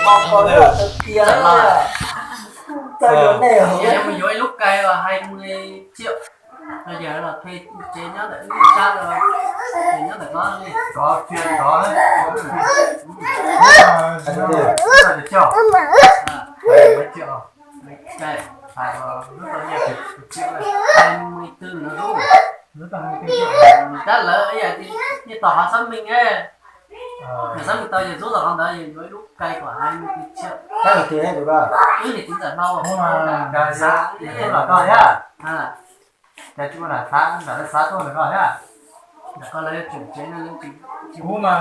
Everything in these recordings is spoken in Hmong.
Txawm los, yog mus yuav ib lub kai uas hai mươi triệu, los yog los thuê tsev nyob ntawm wb lub sab, nyob ntawm no li. Có chuyện đó đấy. Hai mươi triệu. Hai mươi tư nó rút. Tab lawv ib yam li tom hov xác minh, lawv xác minh tau yog rút tau qhov ntawd yog yuav ib lub kai khoảng hai mươi tư triệu. Tab lawv tias twb niam txiv ntxawm hlau, xav, xav tuaj ntawm no thiab. Ntawm ko lawv tseem tsev no, kuv mas,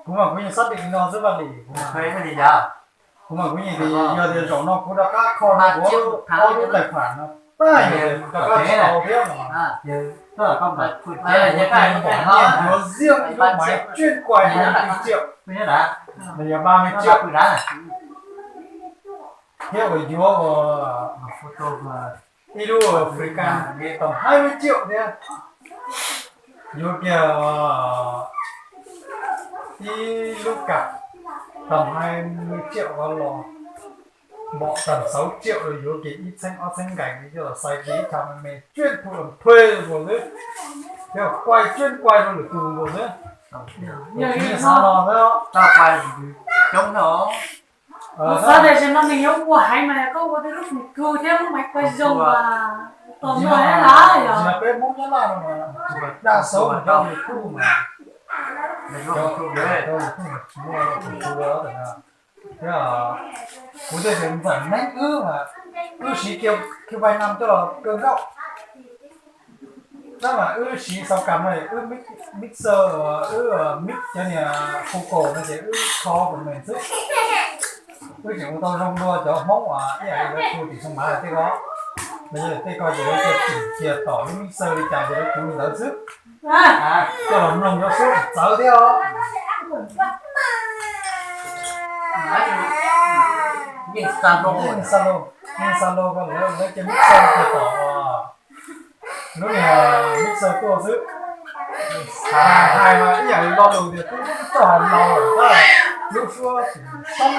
kuv mas kuv yeej xác định li no xwb Vaj Lis, kuv mas kuv yeej, yog tias zaum no kuv rov qab kho rau kuv ob lub tài khoản no, pab yog rov qab tsis tau thiab no, yuav ziaj ib lub maiv chuyên quay hai mươi tư triệu, los yog ba mươi triệu thiab uas yuav ua ib lub Freecam tầm hai mươi triệu thiab, yuav kiag ib lub cặp tầm hai mươi triệu los, npom tầm sáu triệu los yuav kiag ib txheeb ob txheeb nkees coj los xaiv kiag ib co me me chuyên thụ làm thuê nkaus xwb, thiab quay chuyên quay rau lwm tus nkaus xwb. Yog li xav los xwb, kuv xav tias zaum no nws yuav ua heev mas koj ua tej lub Facebook thiab lub maiv quay zoo as, tos no thiab lawm yog. Peb Hmoob Nyab Laj no mas đa số cov YouTube mas, cov YouTube mas tsis muaj Facebook. Thiab kuv twb tias ntxawm neeb wb mas wb siv kiag vai nam coj los kawg nkauj. Tab mas wb siv xau kam no wb mixer, wb mix cov niag vocal no ces wb kho phần mềm xwb. Wb tseem ua tau zoo dua cov Hmoob uas ib yam li lawv hu tim Xoo Mav tej ko, los yog tej ko ces lawv cia tsim cia tom lub mixer li cas ces lawv hu li ntawd xwb. Coj los mloog cov suab txawv thiab os. Yeej xa loo, yeej xa loo ko lawv cia mixer cia tom lub niag mixer tuaj xwb. Hais mas ib yam li lo lus tias twb txawj hais laus lawm tab lub suab tseem sab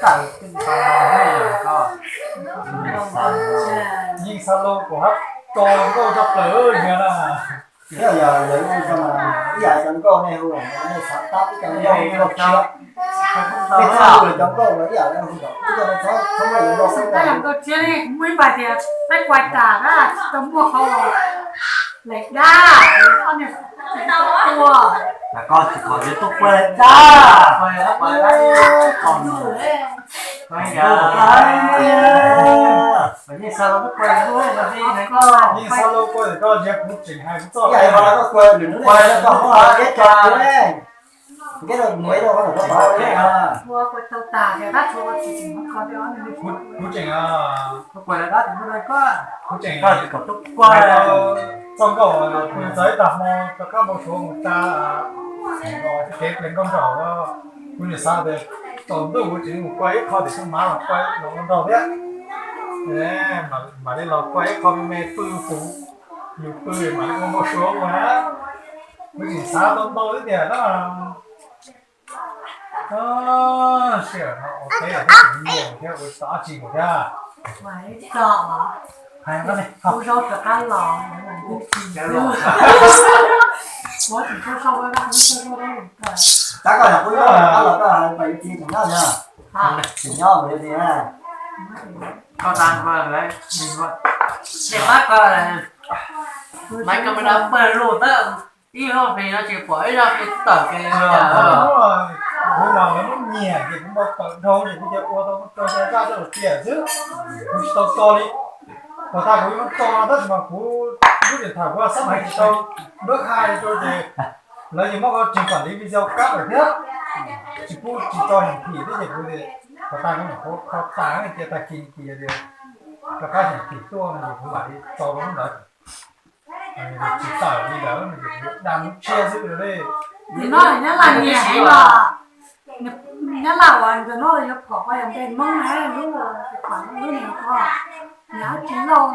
tod, tseem tshua lus thiab. Yeej xa loo kuv hab tso nkauj tshaj plaws yog na. Thiab yog yog ib yam cov nkauj nej hu los nej xav tab ib co nkauj nkauj tshiab, nej txhob hu cov nkauj los ib yam li hu cov kub coj nej txhob txhob muaj yus nkauj xwb. Tab yog nkauj tshiab li kuv muaj ib pais tias peb kuai tas na tsis tau muaj qhov lem dab, ob niag tua. Koj tsis kom yuav tuaj kuaj dab. Yeej xa loo kuaj, koj ntsia kuv tseem hais kuv txoj. Ua kuaj tau tas tias tab tshuav kuv tsis tsim ko tias ob niag kuv tseem, kuv tseem hais txoj nkauj pw txog ib tag hmo rov qab npau suav mus tsa kev plias nkauj nraug, kuv nim xav tias tsaus ntuj kuv tseem mus kuaj ib qho tim Xoo Mav los kuaj los ua nraug thiab. Mam li los kuaj ib qho me me pw kuv, yus pw mam li ua npau suav ua na. Kuv tseem xav tau ntau ib tiag na. Sij hawm no ua teb los twb tsis nyiam thiab ua tsis tau dab tsi nkaus thiab. Hais no ne, kuv zaub rov qab los, kuv tsis tab koj yog kuv zaub rov qab los koj hais pab yus txiv tseem nyob thiab. Tseem nyob ua li na. Koj tas, maiv camera pawg lug tab, ib lub hlis no tsis pom ib zaj hli tawm ke. Kuv mas lawv muab nyiam ces kuv npau taws dhau ces kuv cia ua tau rau zaj coj los tiam xwb. Kuv tsis tau tso li. Puas tas kuv yuav tso tab sis mas kuv lub điện thoại kuv xab hais tsis tau, nruab hais rau ces lawv yuav muab koj tsis quản lý video cắt lawm thiab. Tsis pub tsis tso hiển thị thiab ces kuv tias puas tas kuv nyuam qhuav kho tas cia tag kis ces tias rov qab hiển thị tuaj no ces kuv mam li tso rau lub ntawd. Tsis tawm li lawm, dam lub tshiab xwb li. Nim no Nyab Laj nyiam heev los, Nyab Laj uas ntawm no yuav pom ko yog npe Hmoob na, lub, lub niag ko, Nyab Tsis Lauj.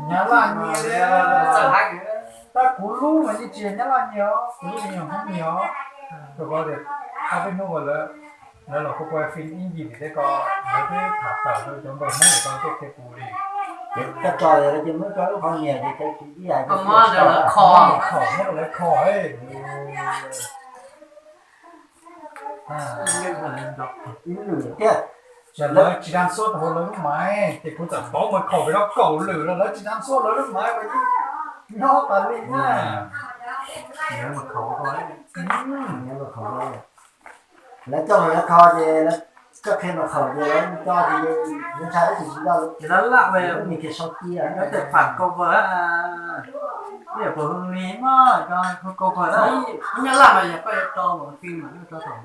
Nyab Laj nyiam li. Tab kuv lub mas yeej tsis yog Nyab Laj nyiag os, kuv lub yeej yog Hmoob nyiag os. Rau qhov tias ob peb hnub ua lawv, lawv los kuj pua fij ib ncig tim tej ko, lawv twb tham tawm rau cov npawg Hmoob ko thiaj qhia kuv li. Ces koj tso ces lawv cia muab koj lub qhov nyiag ces cov tsis ib yam, kho, muab rau lawv kho. Thiab lawv tsis dam xuab rau hauv lawv lub maiv, ces kuv txawm pauv mus khaum pem rau kaum lwm los lawv tsis dam xuab lawv lub maiv, nyob tas li na. Lawv coj los lawv kho ces koj qhia los khaum ces lawv coj ces lawv ntshai ib tsis tsis coj li. Ces lawv laj ve, lawv mus kiag sau cia, lawv tawm pham cover, ib yam puas hu li mas cov hu cover, Nyab Laj mas yog koj yuav tso los fij mas yuav tso thaum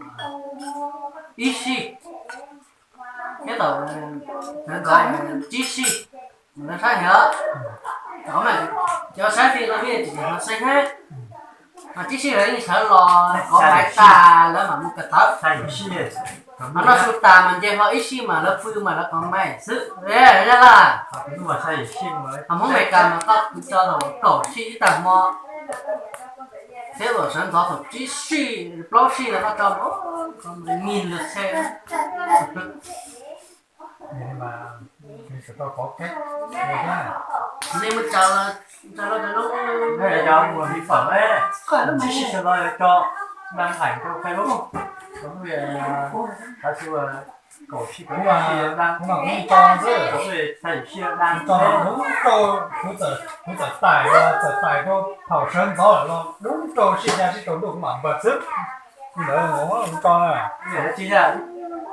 ib sij, thiab thaum sawv ntxov tsib sij, lawv saib heev. Cov saib fij no peb tsis tau saib thiab. Mas tsib sij lawv yeej sawv los kov maiv tas lawv mam mus kawm tawv. Mas noj su tas mas nce hlo ib sij mas lawv pw mas lawv kov maiv xwb. Nyab Laj, Hmoob Amelikas mas koj tso thaum kaum sij ib tag hmo, thiab thaum sawv ntxov thaum tsib sij plaub sij los koj tso mas, kov mas nim lwm txhe. Nej mus tso, tso lub, cov mus mi fawm, tsib sij sawv los tso, đăng ảnh rau Facebook, tso, kuv txawm tais, txawm tais rau thaum sawv ntxov lawm los dub rau sij xya sib tsaus ntuj kuv mam npawg xwb. Ntawd mus tso na.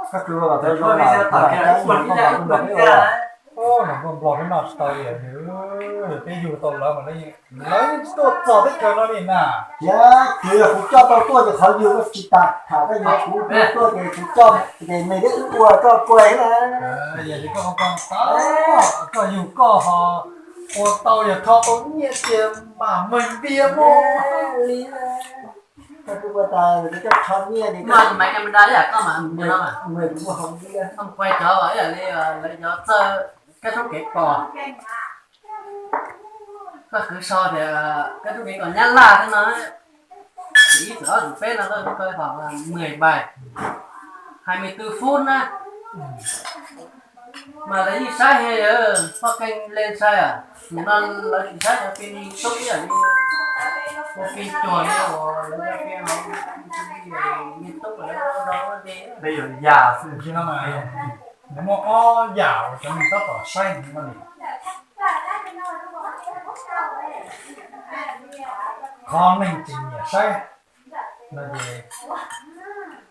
Koj kws los tau zoo, los nplog peb noj tsis tau li, peb yug tau lawv mas lawv yeej tuaj txog teb chaws no li na. Tias kuv yog kuv coj tau tuaj ces qhov yug koj tsis tas, tham koj yog kuv tuaj ces kuv coj ces nws twb wb ua koj kua na. Yog li koj koj yug koj ho ua tau yog rho tau nyiaj tiag mam meeg ntiag mog. Li koj twb ua tas koj rho nyiaj li koj, maiv camera ib yam koj mas, kuv muaj hauv ntiag, kuv quaj cov ib yam li lawv cov txawj kab tub kev kos. Koj kwv so tias koj tub kev kos Nyab Laj thiab no, ib txwm ob txwm peb no koj kho mười bài, hai mươi tư phút na. Mas lawv yeej saib he, poj keej le saib, nim no lawv tsis saib cov phim tub ib yam li ua phim cuag li uas lawv cov phim hauv YouTube lawv ua rau ua li. Nws muaj ob yam uas cov neeg tab tom saib heev li. Qhov neeg tsis nyiam saib no ces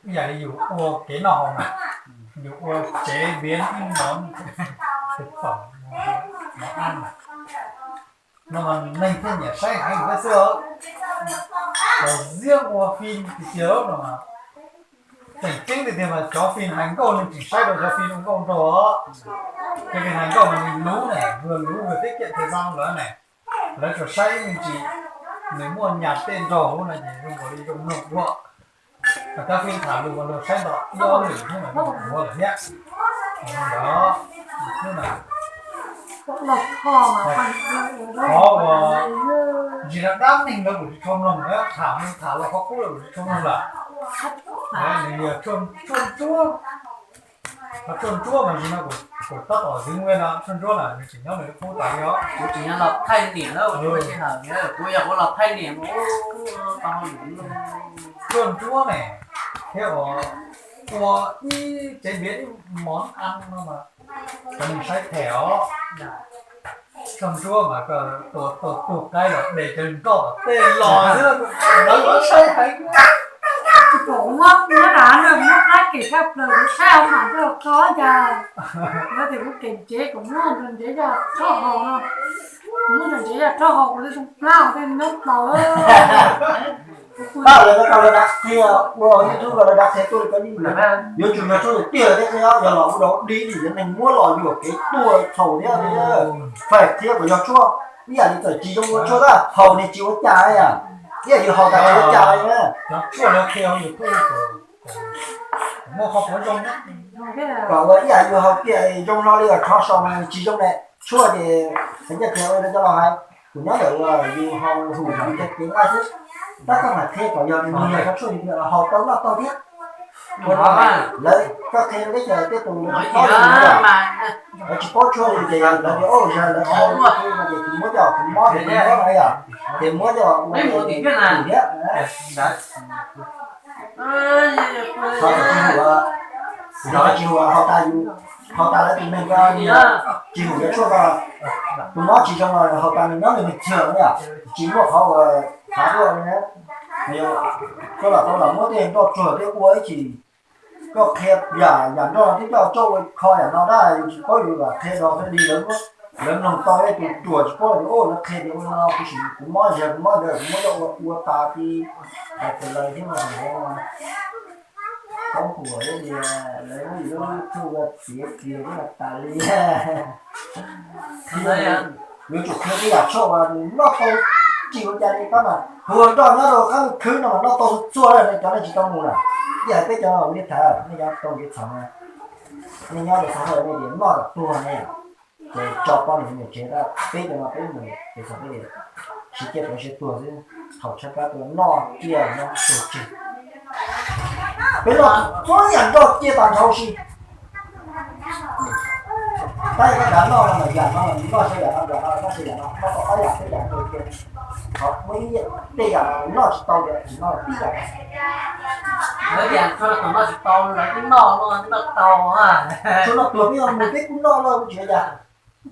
ib yam li yus ua kev noj haus na, yus ua chế biến ib món thực phẩm, món ăn na, no mas neeg thiaj nyiam saib heev thiab xwb. Cov ziab ua phim tiag tiag no mas tseem ceeb tiag tiag mas cov phim hais nkauj neeg tseem saib rau cov phim ua nkauj nraug. Cov phim hais nkauj mas nws luv ne, vừa luv vừa tiết kiệm thời gian lawv ne. Lawv tsuas saib me ntsis nws muaj nyas tej nraug huv no ces zoo nkaus li zoo mloog dua. Mas cov phim tham lus mas luag saib ntau ib ob lwm hnub mas zoo dua lawm thiab. Ntawd hnub na, qhov uas ntsis no dab neeg lawv kuj tsis tshua mloog na, tham mus tham los qhov qub lawv kuj tsis tshua mloog lawm. Nws yog tshuaj ntsuab, qhov tshuaj ntsuab mas ntsis no kuv tab tom xwv ua no, tshuaj ntsuab na nws tseem nyob nws lub qub tas li os. Kuv tseem nyob los thaij niam na, kuv yog kuv los thaij niam. Tshuaj ntsuab ne, thiab ua ib chế biến ib món ăn no mas cov neeg saib them os. Tshuaj ntsuab mas koj tua tau tug qaib los de cov nroj tom tej los xwb, lawv los saib heev. Tsis pom kuv muab, muab rau nws, kuv muab plab kem tshaj plaws, kuv saib hauv mam rau koj cas. Lawv tias kuv kem ntsev, kuv muab nrog ntsev coj rhaub haus no. Kuv muab nrog ntsev coj rhaub haus kuv li zoo plab tej nyob plaws. Pab lawv, lawv dav qhia, ua YouTube los lawv dav qhia tuaj li koj yeej yuav tsum yog tshuaj tiag tiag thiab, yog los ua dog dig li cov neeg muab los yuam kev tuag thaum thiab. Fais thiab kom yog tshuaj, ib yam li txawm tsis zoo ua tshuaj tab haus nws tsis ua cas yom, ib yam yus haus tas tsis ua cas li na. Cov tshuaj lawv qhia hauv YouTube muaj qhov puav zoo, kom ua ib yam yus haus tiag zoo no li os, rho saum mas tsis zoo ne. Tshuaj ces qhov ncaj qhia ua cov laus hais, Nyob ntawm uas yus haus hum yus cov kev nqaij xwb, tab koj mam qhia kom yog nws yog cov tshuaj tiag los haus tau noj tau thiab. Ua rau lawv, koj qhia rau teb chaws tej tus tod li ntawd, lawv tsis paub tshuaj li ces lawv tias, o, yog lawv haus no ces kuv muab coj kuv mob ces kuv mob no yom, ces muab coj ua tus thiab. Tsis hum, tsis hum haus tas, haus tas lawv tus neeg ko tsis hum cov tshuaj ko, tus mob tsis zoo los haus tas nws nyob nws nws txhia na yom, tsis muaj qhov uas khav tuaj li na. Koj los tau los muab tej nroj tsuag thiab ua ib chim, koj qhia yam yam nroj thiab coj coj ua kho yam no dab, yus tsis paub yus lam qhia los li lawv, lawv mloog tau tus ruam tsis paub tias, o, lawv qhia tias ua no kuv sim kuv mob yog kuv mob ntawd kuv muab coj ua ua tas ti, tas tus lawv thiab mas paub huam li, lawv muab yus lub txuj ua tiav kiag tas li. Yuav tsum qhia tej yam tshuaj uas nws noj tau tsis ua cas li tab mas hu ua nroj nyob rau qab khwb no mas noj tau txhua txhua cov nej tsis tau mus na. Ib yam peb cov li tham nej cov tau kev txhaum na, nej nyob rau xav hawj nej tias noj kom tuag ne, ces tso poj niam mus tsev, peb cov no peb mus ces txog peb siv ciaj pov siab tuag xwb, thaum tshaib plab tuag noj ciaj noj tuag tseg. Peb noj txhua yam nroj ciaj tas nrho huv si. Tab yam koj nrad noj no mas yam no noj txhua yam no, yam no noj txhua yam no, noj tau ob yam peb yam rau kiag. Qhov muaj ib yam tej yam noj tsis tau tias tsis noj tib yam. Lawv tias tsuas noj tsis tau, lawv twb noj no twb noj tau. Tsuas noj tuag peb mus peb kuj noj no kuv tsis ua cas.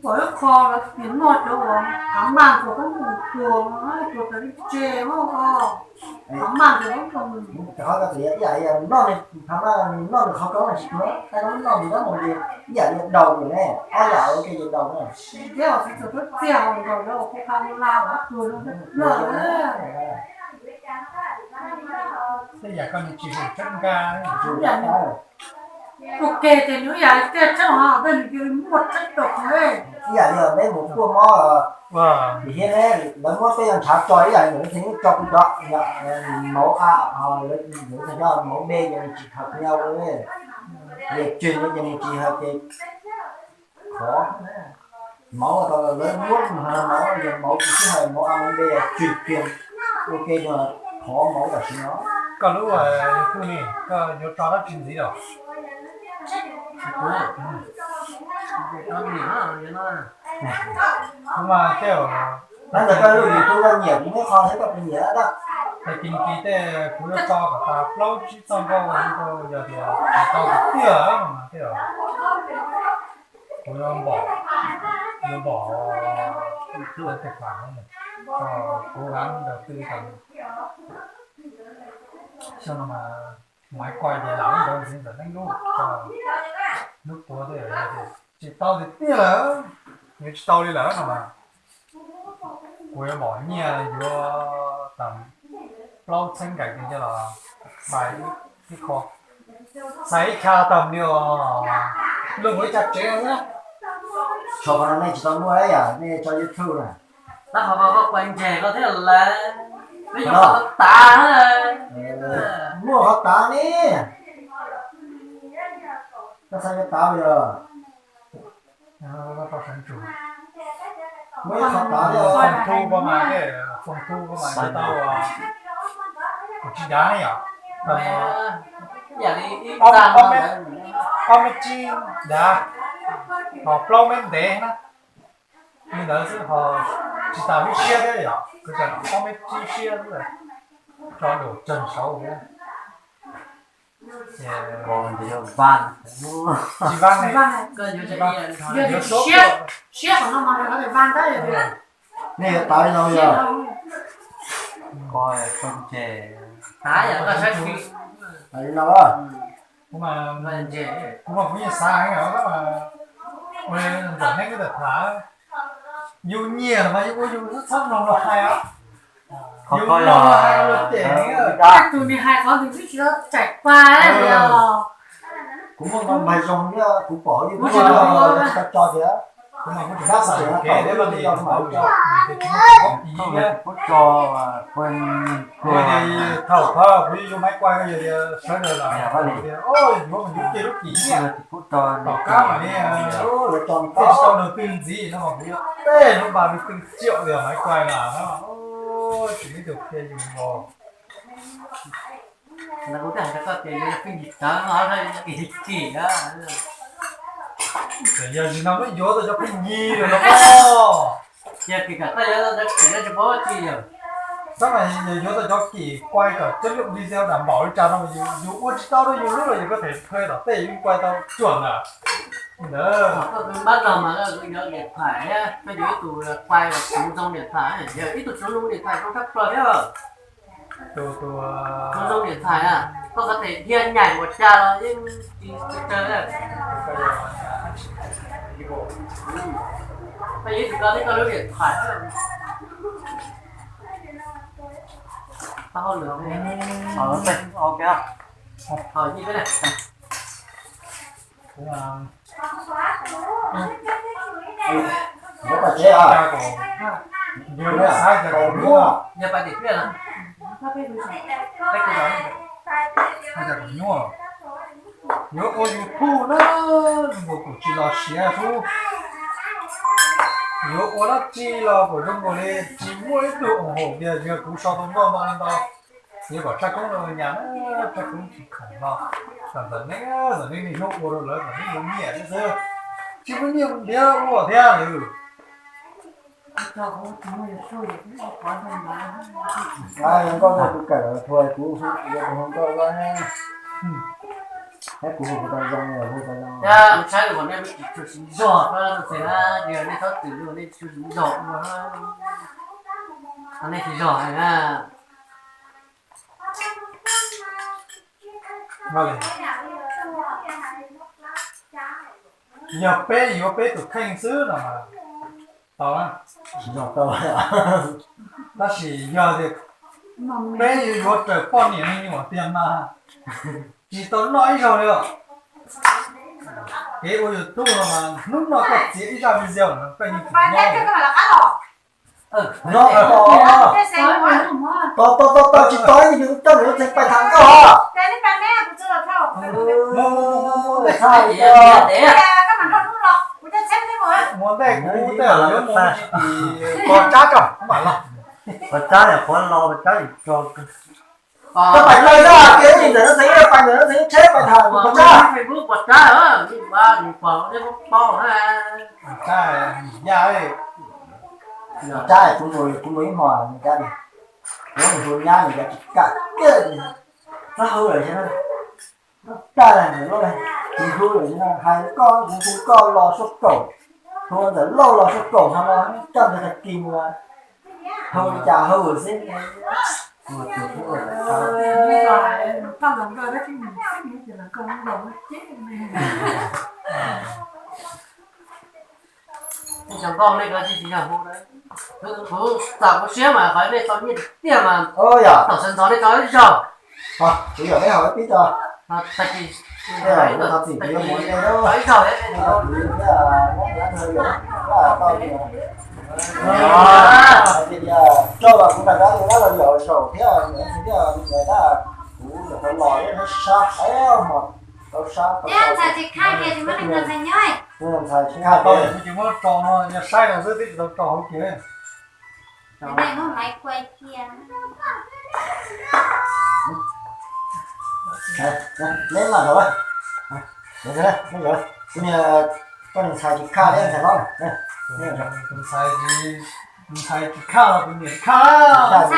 Pom ib qho lawv tias noj cov uas hav maj tsuas koob mus tuag, tuag tas li tse, hav maj tsuas koob rau nws. Qhov ko txawm yog ib yam li noj, hav maj nws noj nws qhov koob tsis tuag, tab koj noj nws koob mus ces ib yam li daus lawm ne, ob yam ua ke ces daus na. Thiab os, txiv txawm twb txiag hau nkaus lawv ua kuv pha la ua tuag lawm. Tej yam koj nws tsis hum tseeb nka. Ua ke ces nws ib yam li tiaj tseeb, tej nws cia li muaj tseeb rau kuv. Ib yam li peb mus kuaj mob, vim thiab ne, lawv muab tej yam ntshav tso ib yam li lawv tseem tso kuv dov, mauv a, lawv tseem coj mauv B ces nws tsis khaws kuv nyob ua, yog tswg no ces nws tsis khaws ces khov. Mauv tau lawv muab mauv, yog mauv kuv sib hais mauv a mauv B tswg kiag, ua ke yog khov mauv tam sim no. Koj lub YouTube ne, koj yuav tso dab tsi ntxiv los? Kuv mas tej, tab ntawd koj lub YouTube koj nyiam kuv muab qho thiab koj puas nyiam tab. Ces kis kis tej kuv yuav tso kom tas plaub tsib txoj nkauj rau yog tias tsis tau tiag no mas tej, kuv yuav npam, yuav npam lawv tej fam no, kuv lam ntawd twb tau. Xyoo no mas maiv koj ces lam lub ntawd ntxiv ntawm leej lub, lub tuav tej tsis tau tiag tiag lawm, yuav tsis tau li lawm no mas kuv yuav npam nyiaj yuav tau plaub txheeb nkaus ces coj los xais ib qho, xais ib chav tau ni, luj ib chav tsev xwb. Tso qhov no nej tsis tau muaj yam nej tso YouTube na. Tab qhov ko koj kuav ntses koj thiaj lawv, peb yuav qhov tav. Muaj qhov tav ne. Koj xav yuav tav li os. Muaj ib qhov tav li os. Foom thu koj mas, foom thu koj mas tsis tau, kuv tsis dav ne yom. Ob me tsib dav, ho plaub me ntev na. Li ntawd xwb ho tsis tas lub siab thiab yom, kuv tseem ob me tsib siab xwb, tso dua tsawg saud thiab. Tsis vaj, siab qhov no mas nws vaj tab. Nej yuav tav li no yog? Li no. Kuv mas kuv yeej xav heev os, tab mas ua ntawm nej kuj tawm tham, yus nyiam los mas yus ua yus txhob mloog luag hais os. Yus mloog luag hais luag cem heev. Tus nws hais qhov nws twb tsis tau trải qua li os. Kuv muaj nqaij zoo thiab kuv pom yus tsis tau tso thiab. Kuv mas kuv tseem xav kev thiab, Vaj Lis, kuv tso, kuv tias thaum thaum kuv yuav yuav maiv kuai ko yog tias sawv daws lam tias yuav mas yuav kiag lub kim nyiaj, tom qab mam li tej sau đầu tư ntxiv no mas kuv yuav tej lub npa li twj tsiaum tias maiv kuai lawm na, tsis muaj ib tug qhia yus los. Kuv twb hais rau koj tias yuav pheej yig tawv no, kim kim na. Txawm yog li no muab yuav tau cov pheej yig lawm los. Yog kim kom koj yuav tau cov kim no tsis paub tsi yog. Tab mas yog yuav tau cov kim kuai kom chất lượng video đảm bảo li cas no mas yus ua tsis tau rau yus lub los yus có thể thuê tom tej yeej kuai tau cuag ntawd. Ntawd koj twb npab zog mas koj yuav điện thoại thiab, koj yuav ib tug kuai los tsuv zoo điện thoại, yog ib tug tsuv zoo điện thoại zoo tshaj plaws thiab. Tus, tus, tus zoo điện thoại na, koj có thể dhia nhảy một tràng los yeej tsis, tsis tsawg na. Koj yuav ib tug koj thiab koj lub điện thoại. Tau hauj lwm. Tau hauj lwm. Yuav ua YouTube na, zoo nkaus kuv tsis los siav xwb. Yuav ua dab tsi los kuj zoo nkaus li tsis muaj ib tug ủng hộ tias yog kuv sau tau nkauj no li ntau. Yuav kom tshaj koob no nyas na, tshaj koob tsis khoom no. Tam ntawm neb, ntawm neb niaj hnub ua rau lawv kom neb muaj nyiaj thiab xwb, tsis muaj nyiaj ntiav ua thiab lawm. Nkauj no kuv kawm thuas kuv hu kuv hu nkauj, thiab kuv hu tau zoo, hu tau zoo. Saib ua nej tsis tshua siv zog, nej txhob txwm ua nej tsis tshua siv zog ua, nej siv zog na. Yog peb yuav peb tus kheej xwb no mas tau na. Tab sis yog tias peb yuav yuav raws poj niam me nyuam tiag mas tsis tau noj ib zaug li os. Kev ua YouTube no mas hnub no koj txiav ib zaj video no koj yeej tsis noj. Tau tau tau tsis tau ib yus coj mus txeev pais tham nkauj os. Muaj ntej kuv tej yuav mus pos tsab tso kuv mam los. Pos tsab niam qhuav los pos tsab tso. Koj pais tau zaj kev li ntawm no txeev pais ntawm no txeev tsheb pais tham pos tsab. Facebook pos tsab, pos nej paub paub. Tsab, kuv mus, kuv mus ib hmos tsab, kuv mus hu nyab nws tsis kam kiag, txhob hu lawm thiab. Tag ntawm lauj, tsis hu lawm no, hais koj kuv hu koj los suab kaum, hu ntawm lauj los suab kaum no los coj ntawd tag kis mus, hu li cas hu xwb. Cov nkauj nej ko tsis yog hu, kuv xam kuv siab mas qhov nej tau nyiaj tiag mas, tam sawv ntxov nej tau ib zaug. Kuv yog nej hauv pib tso. Tag kis tau ib zaug. Tso los kuv nram dab laug los yog saum thiab, thiab kuv nyuam qhuav los ib sab heev mos, tau sab tau ntxhais tsis khaj tias tsis muab neeg ntxhais nyob. Ntxhais tsis khaj tias kuv tsis muab tso no, yog saib no xwb twb tsis tau tso hauv kiag. Nej muab maiv kuai cia. Neb mam los, kuv niag, koj ntxhais tsis khaj thiab ntxhais hlob. Ntxhais tsis khaj los kuv niam khaj.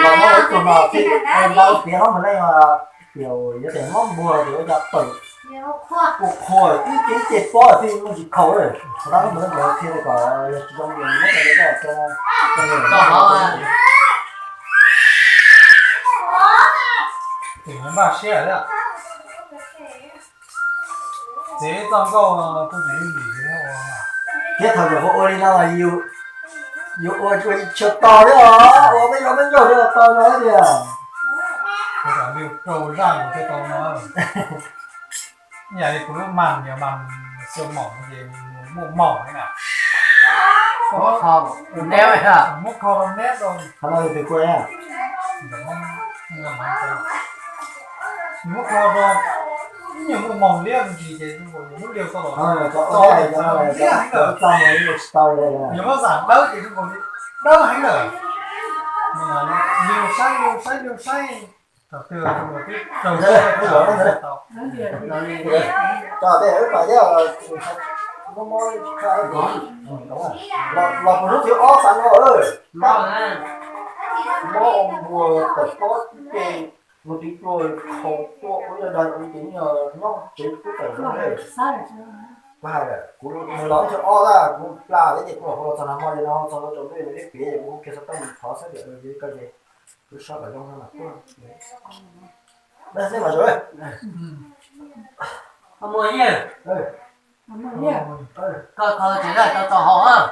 Ntxhais tus no thiaj ntau tiav hlob mus leej, yuav tias hlob npuag tias ua cas pawm, ua qhua ib ce ib ce pob thiaj muaj tsis khaus. Qhov tab hlob mus leej qhia kom yog tsis zoo ces muab cov ntawd coj, coj, coj. Tim npaj siab thiab. Txiav ib txoj nkauj kuj tsis yooj yim li thiab. Thiab thaum nyuam qhuav ua li no los yus ua tsuas tsis tshua tau thiab os, ua peb zaug peb zaug thiab tau no tiag. Rau zaj kuv thiaj tau no. Ib yam li kuv lub mas yog mas xyoo maum ces muaj maum na. Muab kho, neb, muab kho rau neb rau. Qhov no yog twg kua? Muab kho rau, ib nyuag muaj moog liab ntsis ces zoo nkaus yus muab liab tau los, tau heev lawm. Yus muab xam dawb ces zoo nkaus li dawb heev lawm. Liab saib, liab saib, liab saib. Tau twg zoo nkaus twb raug tau. Tso tej wb pais thiab, los puag hnub thib ob xav no, mob ua npuas tawm pob tib ce, mus tiv pluag khaus tuaj ua yog dag ua ces nyob tsev twb tawm no. Kuv hais lawm, kuv mus los thib ob tab kuv plam thiab ces kuv mam hu los txog nag hmo ces no txog rau ntuj nws ib pliag ces kuv hu kiag xov tooj mus thov xab tias koj ces kuv sab kom zoo no mas tuaj. Dab xeb mas zoo. Koj mus yej, koj kho tsev lawm tau tso hauv,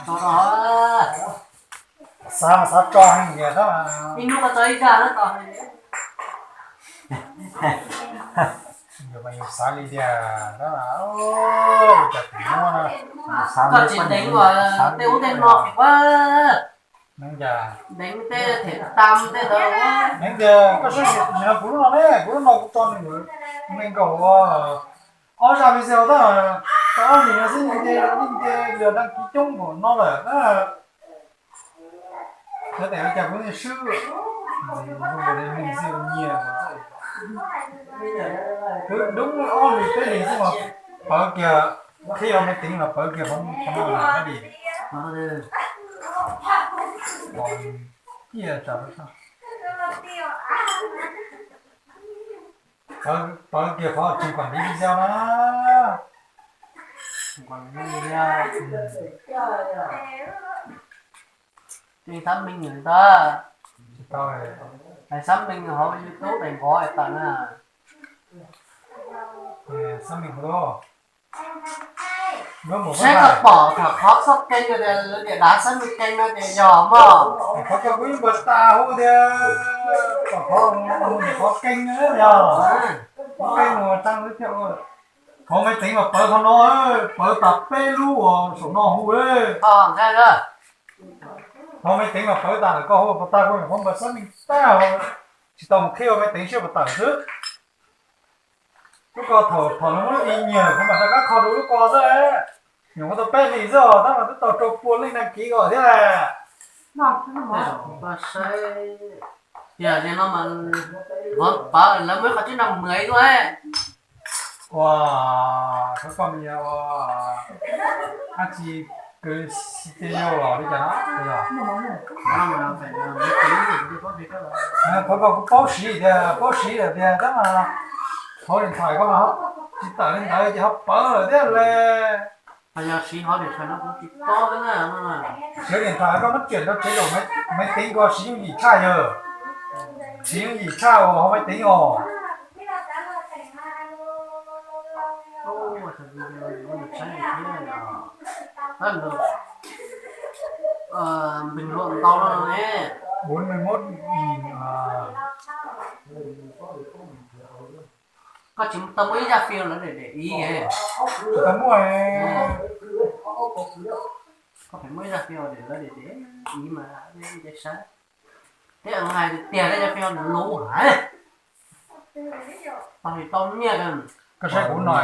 tso hauv. Xav mas xav tso heev tiag tab mas ib hnub koj tso ib zaj na tau. Yus mas yus xav li tiag tab mas, cas kuv muab na. Koj tsis ntev ua tej ub tej no qhia ua. Neeb cas? Ntev tej them tam tej ntawd. Neeb tias koj saib sim no kuv lub no ne, kuv lub no kuv tso nws nees nkaum ob zaj video tab, tau ob lis no xwb nws nce, nws nce lượt đăng ký coob npaum no lawm na. Yog tias cas kuv swb, zoo nkaus li neeg xwb nyiaj. Kuv dub ob lis peb lis xwb mas pawv kiag, qhib ua maiv teev los pawv kiag qhov no li. Pawv kiag qhov tseem kom li video na. Tsis xab meej ntag. Hais xab meej hauv YouTube daim nqov tawm na. Saib koj pom thaum qhov txoj kees tias lawv tias dav xab meej kees no ces yog mog. Qhov ko kuv yeej npawg tas hu tias, qhov kees yog, qhov kees mus tag thiab. Qhov maiv teev mas pawv qhov no, pawv tas peb lub uas saum no hu. Qhov maiv teev mas pawv tas ntawm koj hu puas tag, kuv nyuam qhuav npawg xab meej tag, tsis tau mus qhib ua maiv teev siab puas tawm xwb. Lub ko thaum, thaum lawv muab lub i nyiag lawm kuv mam rov qab kho rau lub ko xwb. Nyuam qhuav tau peb hlis xwb os, tab mas twb tau rau pua leej đăng ký ko thiab. Tias no mas, pab lawv muab qhov tsib no mượn ib lub. Ua, koj me nyuam ua, dab tsi, kws video los li cas no. Qhov ko kuv paub siv tias, paub siv lawm tias tab mas hauv điện thoại koj mas tsis tawm li ntawd ces ho pawv lawm thiab le. Siv điện thoại koj muab chuyển rau chế độ máy tính koj siv yooj yim tshaj yawg. Siv yooj yim tshaj uas hauv máy tính os. Bình luận ntau no ne. Bốn mươi mốt nghìn, à. Koj tsis tau muaj ib zaj fij lawv để để ý. Tsis tau muaj. Koj phải muaj ib zaj fij để lawv để để ý mà, để saib. Thiab hais tiag tiag zaj fij luv heev. Tau li tau nyiaj. Koj saib kuv no.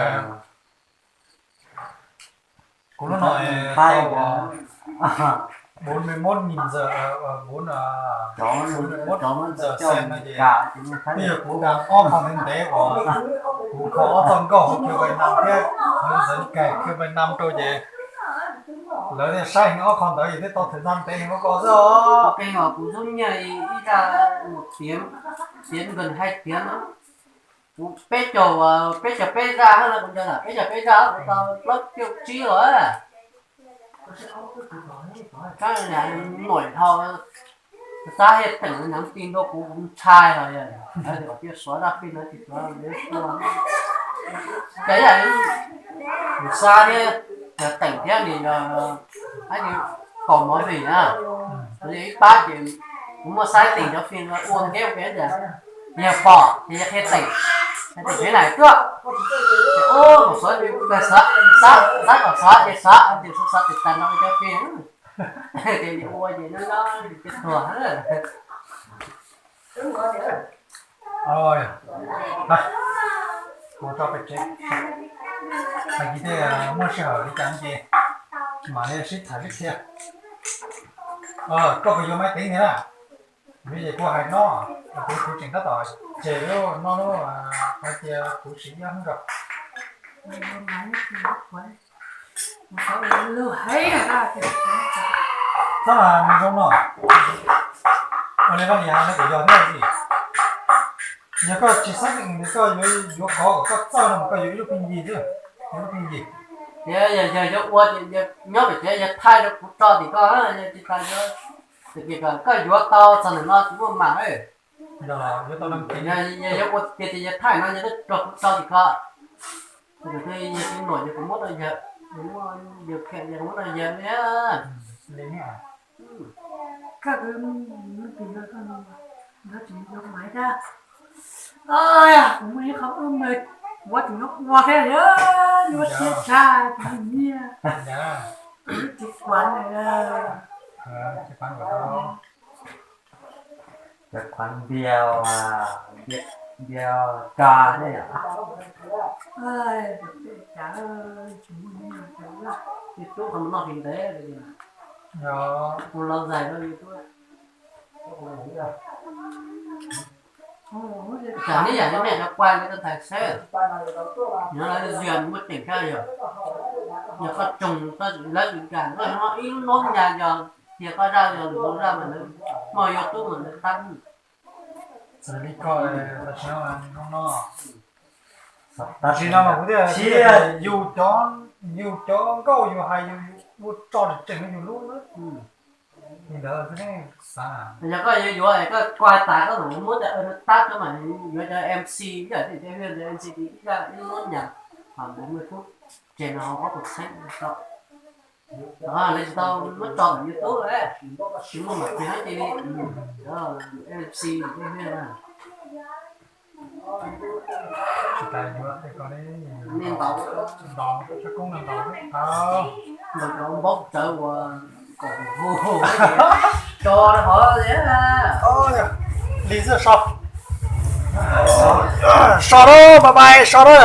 Kuv lub no tau bốn mươi mốt nghìn giờ, bốn, bốn mươi mốt giờ xem no ces twb yog kuv dag ob qho ntev ntev uas kuv kho ob txoj nkauj hauv Khwv Vais Nam thiab Khwv Ntxawv Kais Khwv Vais Nam rau ces lawv thiaj saib heev ob qho ntawd ces thiaj tau thời gian ntev heev ua ko xwb os. Kênh của kuv rút nyiaj ib zaj một tiếng, một tiếng gần hai tiếng. Kuv peb caug, peb caug peb zaj, kuv nco ntawm peb caug peb zaj kuv tau plaub caug tsib lawm. Kab lam nuam dhau, xav hais tias nhắn tin rau kuv, kuv ntshai hos yog, lawv tias kom thiaj suav zaj fij no ces suav. Ces yam li kuv xav thiab, yog teem thiab nws yog, hais tias kaum movie na, ib pab ces kuv muaj xav teem cov fij no ua nkev ua ke tias, yog pom ces yog qhia teem. Hais tias tsev laim tuaj, ub, kom xov, xav kom xov ces xov, tias xov xov tias tas no cov fij, ces ua ces no no ces tuag. Kuv tso pem tsev, hais tias muaj sij hawm li cas ces mam li sib tham sib qhia. Koj puas yuav maiv teev ntag na? Vim ces kuv hais no, kuv kuv tseem tab tom ces lub no lub, hais tias kuv siv ib ob hnub rau. Txhob mas nws zoo no, ua li no niam no kuv yog thiab li. Yog koj tsis xav tias koj yuav yuav qhov kom koj txawj no mas koj yuav ib lub pheej yig xwb, ib lub pheej yig. Yog yog yuav ua ces nyob pem tsev yog thaij rau kuv tso tim koj, yog tsis tas yog, txawm tias kom koj yuav tau txog ntawm no tsis muaj mam. Yog yuav tau, yog yuav ua tiag ces yog thaij no yog twb rau kuv tso tim koj. Yog tus nuam yog kuv muab rau yawg, yog muab yawg khem yog kuv muab rau yawg li. Koj tus no koj tsis yuav maiv thiab. Kuv muaj ib qho wb me, kuv tseem yuav ua thiab, yuav siab tshaj kuv nyiaj, kuv tsis kuav. Cov khuav npias, npias tso ne. YouTube qhov mus noj hlis ntev, mus los zais rau YouTube. Tam ib yam li mej cov quaj li koj ntag seb, yog lawv zias muaj ceem thiab yog, yog koj tsoog lawv tsis kam koj nyob ib lub noob nyas yog tias koj zaj yog lwm tus zaj mas lawv muaj YouTube mas lawv tab. Txawm li koj tam sim no, tam sim no mas kuv thiaj, yus cov, yus cov nkauj yus hais yus ua tso tseem yus lub na. Li ntawd xwb ne, xav. Yog koj yuav yuav es koj kuaj tas koj mus muab cov tab koj mas yuav cov MC ib yam li tej hwj MC ib yam li lub nyam, ha, mus muaj kub tsev no ob puas txheeb tau. Lawv tsis tau muab tso ntawm YouTube, tsis muaj mam plig hab cia li. MC tej hwj na. Tsis tas yuav tej ko li. Ntaus, ntaus, tshab koob ntaus tau. Ntaus cov npaub tsawv uas kom hu hu tso rau hauv li. Li xwb so. So na, bye bye, so na.